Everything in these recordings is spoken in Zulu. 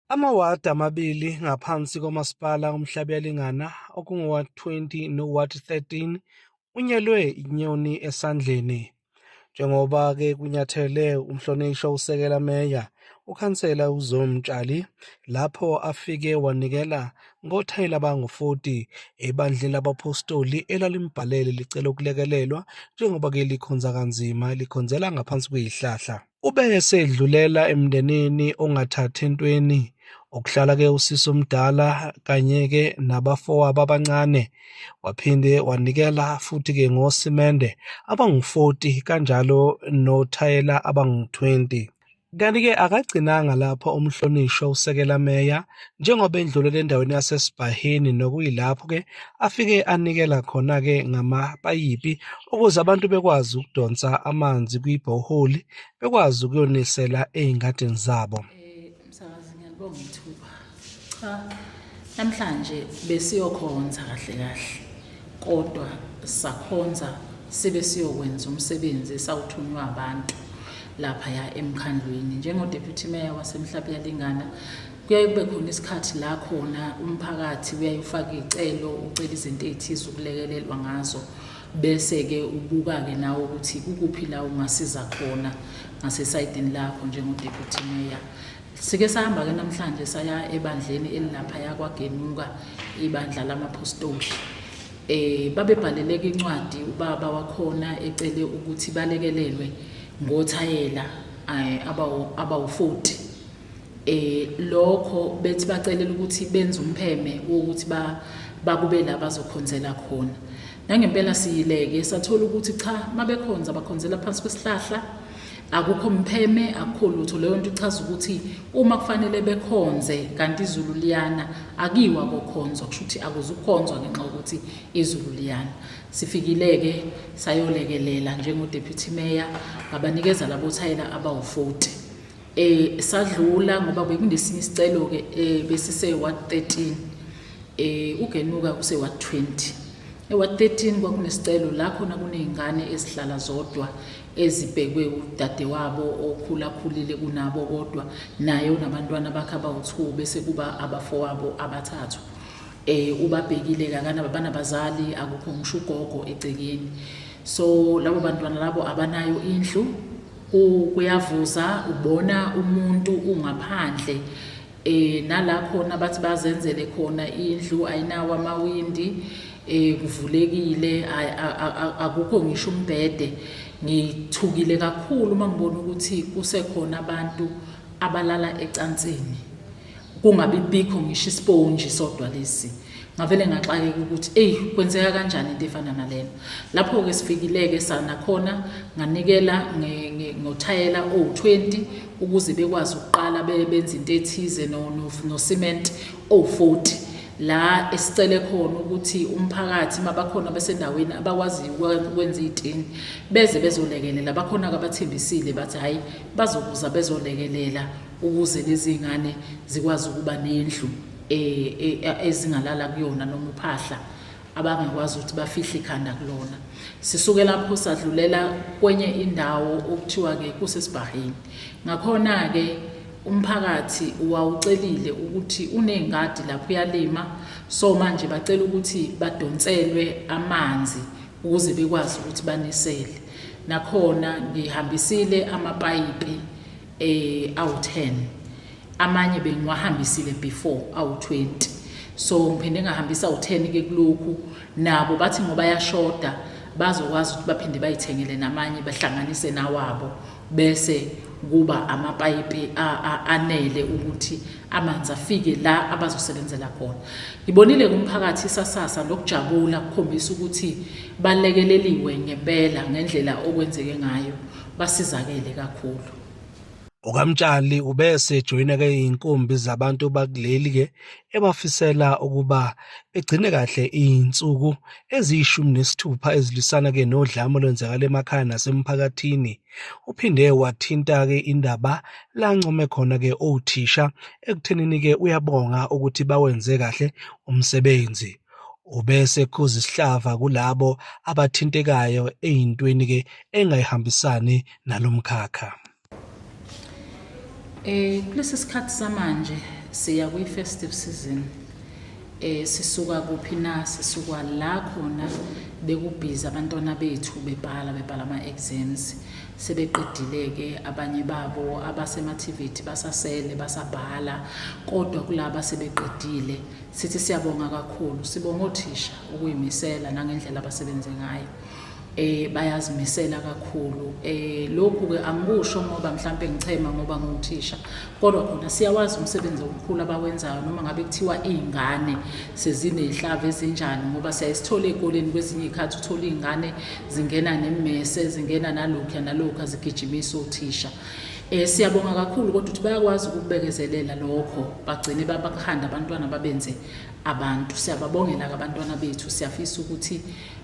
Amawadi amabili ngaphansi koMasipala uMhlabuyalingana okunguWard 20 noWard 13 unyelwe inyoni esandleni. Njengoba-ke kunyathele umhlonishwa uSekela Meya, uKhansela uZoe Mtshali lapho afike wanikela ngothayela abangu-40 ebandleni labaphostoli elalimbhalele licela ukulekelelwa njengoba-ke likhonza kanzima likhonzela ngaphansi kwezihlahla. Ube esedlulela emndenini ongathathi entweni okuhlala-ke usisi omdala kanye-ke nabafowabo abancane. Waphinde wanikela futhi-ke ngosimende abangu-40 kanjalo nothayela abangu-20. Kanti-ke akagcinanga lapho umhlonishwa uSekela Meya njengoba endlulele endaweni yaseSibhahini nokuyilapho-ke afike anikela khona-ke ngamapayipi ukuze abantu bekwazi ukudonsa amanzi kwibhoholi bekwazi ukuyonisela ey'ngadini zabo. Msakazi ngiyalibonga ithuba. Cha, namhlanje besiyokhonza kahle kahle kodwa sakhonza sibe siyokwenza umsebenzi esawuthunywa abantu laphaya emkhandlwini. Njengo-deputy mayor waseMhlabuyalingana kuyaye kube khona isikhathi la khona umphakathi uyaye ufake iy'celo ucela izinto ey'thize ukulekelelwa ngazo bese-ke ubuka-ke nawe ukuthi kukuphi la ungasiza khona ngasesayidini lakho njengo-deputy mayor. Sike sahamba-ke namhlanje saya ebandleni elilaphaya kwaGenuka, ibandla lamaphostoli. Babebhaleleka incwadi ubaba wakhona ecele ukuthi balekelelwe ngothayela abawu-40. Lokho bethi bacelela ukuthi benze umpheme wokuthi bakube la bazokhonzela khona. Nangempela siyileke sathola ukuthi cha mabekhonza bakhonzela phansi kwesihlahla akukho mpheme akukho lutho. Leyo nto ichaza ukuthi uma kufanele bekhonze kanti izulu liyana akiwa kokhonzwa, kusho ukuthi akuzukukhonzwa ngenxa yokuthi izulu liyana. Sifikile-ke sayolekelela njengo-deputy mayor ngabanikeza labo thayela abawu-40. Sadlula ngoba bekunesinye isicelo-ke besise ward 13 uGenuka kuse ward 20. E-ward 13 kwakunesicelo la khona kuney'ngane ezihlala zodwa ezibhekwe udadewabo okhulakhulile kunabo kodwa naye unabantwana bakhe abawu-2 bese kuba abafowabo abathathu. Ubabhekile kakanaba banabazali akukho ngisho ugogo egcekeni. So labo bantwana labo abanayo indlu, kuyavuza ubona umuntu ungaphandle nala khona bathi bazenzele khona indlu ayinawo amawindi kuvulekile akukho ngisho umbhede. Ngithukile kakhulu uma ngibona ukuthi kusekhona abantu abalala ecansini kungabi bikho ngisho isiponji sodwa lesi. Ngavele ngaxakeka ukuthi eyi kwenzeka kanjani into efana nalena. Lapho-ke sifikile-ke sanakhona nganikela ngothayela owu-20 ukuze bekwazi ukuqala benze into ethize no-cement owu-40 la esicele khona ukuthi umphakathi mabakhona besendaweni abakwaziyo ukwenza iy'tini beze bezolekelela. Bakhona-ke abathembisile bathi hhayi bazokuza bezolekelela ukuze lezi ngane zikwazi ukuba nendlu ezingalala kuyona noma uphahla abangakwazi ukuthi bafihle ikhanda kulona. Sisuke lapho sadlulela kwenye indawo okuthiwa-ke kuseSibhaheni. Ngakhona-ke umphakathi wawucelile ukuthi uney'ngadi lapho uyalima, so manje bacela ukuthi badonselwe amanzi ukuze bekwazi ukuthi banisele. Nakhona ngihambisile amapayipi awu-10. Amanye bengiwahambisile before awu-20, so ngiphinde ngahambisa awu-10 ke kulokhu. Nabo bathi ngoba yashoda bazokwazi ukuthi baphinde bayithengele namanye bahlanganise nawabo bese kuba amapayipi anele ukuthi amanzi afike la abazosebenzela khona. Ngibonile kumphakathi isasasa nokujabula kukhombisa ukuthi balekeleliwe ngempela ngendlela okwenzeke ngayo, basizakele kakhulu. OkaMtshali ubesejoyina-ke iy'nkumbi zabantu bakuleli-ke ebafisela ukuba begcine kahle iy'nsuku eziyishumi nesithupha ezilwisana-ke nodlame olwenzakala emakhaya nasemphakathini. Uphinde wathinta-ke indaba la ancome khona-ke othisha ekuthenini-ke uyabonga ukuthi bawenze kahle umsebenzi. Ubese ekhuza isihlava kulabo abathintekayo ey'ntweni-ke engayihambisani nalo mkhakha. Kulesi sikhathi samanje siya kwi-festive season. Sisuka kuphi na? Sisuka la khona bekubhizi abantwana bethu bebhala bebhala ama-exams. Sebeqedile-ke abanye babo abasema-TVET basasele basabhala kodwa kulaba sebeqedile sithi siyabonga kakhulu. Sibonga othisha ukuyimisela nangendlela abasebenze ngayo. Bayazimisela kakhulu. Lokhu ke angikusho ngoba mhlambe ngichema ngoba nguthisha, kodwa khona siyawazi umsebenzi omkhulu abawenzayo noma ngabe kuthiwa izingane sezinezihlavu ezinjani, ngoba siyayisithola ezikoleni kwezinye izikhathi uthola izingane zingena nemmese, zingena nalokhu nalokhu, zigijimisa othisha. Siyabonga kakhulu kodwa ukuthi bayakwazi ukubekezelela lokho, bagcine babakhanda abantwana babenze abantu. Siyababongela abantwana bethu, siyafisa ukuthi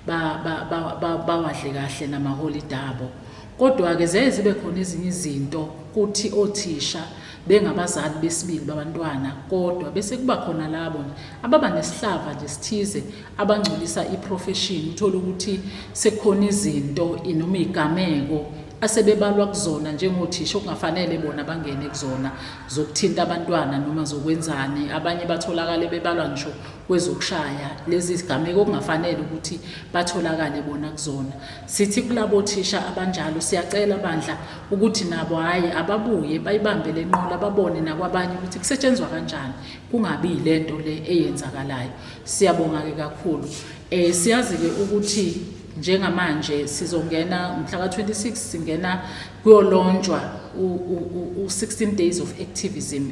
bawadle kahle namaholide abo. Kodwa-ke ziyaye zibe khona ezinye izinto kuthi othisha bengabazali besibili babantwana, kodwa bese kuba khona labo nje ababa nesihlava nje sithize abangcolisa i-profession. Uthole ukuthi sekukhona izinto noma izigameko asebebalwa kuzona njengothisha okungafanele bona bangene kuzona zokuthinta abantwana noma zokwenzani. Abanye batholakale bebalwa ngisho kwezokushaya, lezi zigameko okungafanele ukuthi batholakale bona kuzona. Sithi kulabo thisha abanjalo siyacela bandla ukuthi nabo hhayi ababuye bayibambe le nqola, babone nakwabanye ukuthi kusetshenzwa kanjani, kungabi yilento le eyenzakalayo. Siyabonga-ke kakhulu. Siyazi-ke ukuthi njengamanje sizongena mhla ka-26 singena kuyolontshwa u-16 days of activism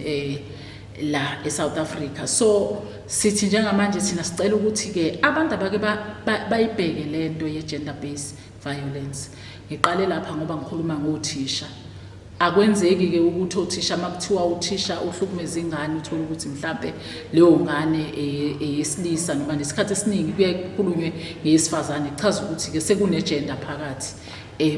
la eSouth Africa. So sithi njengamanje thina sicela ukuthi-ke abantu abake bayibheke lento ye-gender based violence. Ngiqale lapha ngoba ngikhuluma ngothisha. Akwenzeki-ke ukuthi othisha uma kuthiwa uthisha uhlukumeza ingane uthole ukuthi mhlampe leyo ngane eyesilisa, noma nesikhathi esiningi kuye kukhulunywe ngeyesifazane, kuchaza ukuthi-ke sekune-gender phakathi.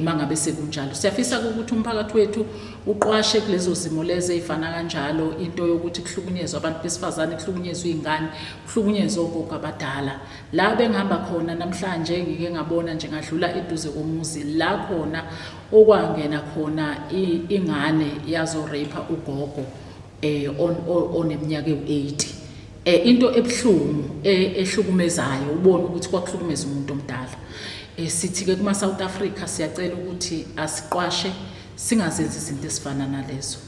Mangabe sekunjalo siyafisa ukuthi umphakathi wethu uqwashe kulezo zimo lezo ezifana kanjalo, into yokuthi kuhlukunyezwe abantu besifazane, kuhlukunyezwe izingane, kuhlukunyezwe ogogo abadala. La bengihamba khona namhlanje ngike ngabona nje ngadlula eduze komuzi la khona okwangena khona ingane yazo rape ugogo oneminyaka ewu-80. Into ebuhlungu ehlukumezayo ubone ukuthi kwakuhlukumeza umuntu omdala. Sithi ke kuma South Africa siyacela ukuthi asiqwashe singazenzi izinto ezifana nalezo.